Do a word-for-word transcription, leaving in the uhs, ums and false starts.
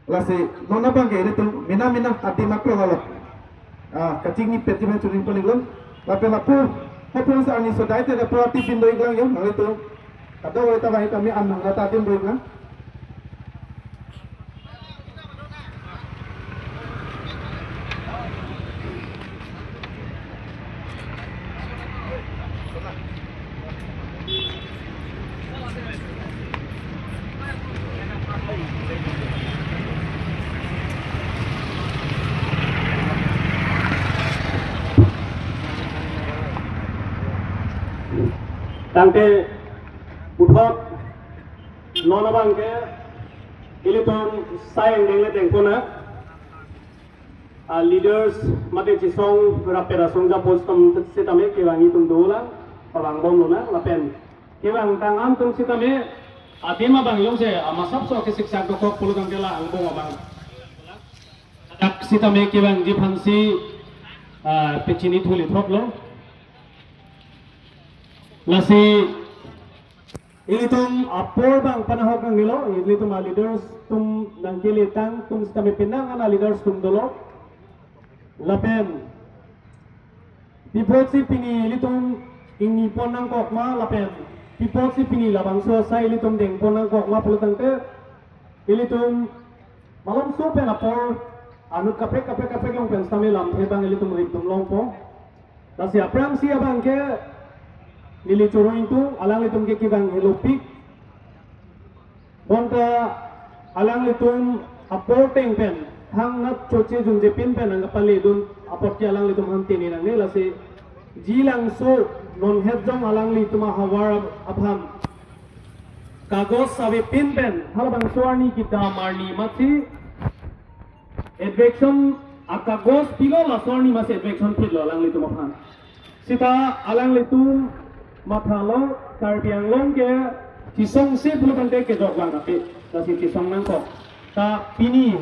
Lasi non abangke ilitum mena mena adim aklong along, ah, kachingni pet jiman chuning panik long. Lapen lapu, hapu sa ani sodai te lapu ati bin do iklang yo, nanglitum. Kadokave ta baik kami anung rata adim do iklang. Tangte puthot non abangke ilitum sai angdeng le dengpona. Ah, leaders mate chisong rapet asong japo atum sitame kevang atum dolang, pavang bomlonang, lapen kevang tang atum sitame adim abang jongsi, ah, masapso kesiksak dokok pulo tangte la angbong abang. Dak sitame kevangji aphansi, ah, pachini thuli thoklo. Lasi ilitum apor abang panahok nangnelo, ilitum a-leaders atum nangkele tang atum sitame penang an a-leaders atum dolo. Lapen pi apotsi pini ilitum ingni pon nangkok ma, lapen pi apotsi pini labangso asai ilitum dengpon nangkok ma pulo tangte, ilitum malomso pen apor anut kaprek kaprek kaprek along pen sitame lamthe abang ilitum ridum longpo. Lasi aphrangsi abangke neli choro ingtung, alanglitum ke kevang helopik. Bonta alanglitum apor ateng pen, thangnat choche junje pin pen nangkapaledun apot ke alanglitum aphan tene nangne. Lasi Jilangso non het jong alanglitum ahavar aphan kagos ave pin pen halabangso arni kedam arni amatsi eviction akagos pilo, laso arni amatsi eviction phitlo alanglitum aphan. Sita alanglitum mathalo Karbi Anglong ke chisongse pulo tangte kejok vang ape, lasi chisong nangkok. Ta pini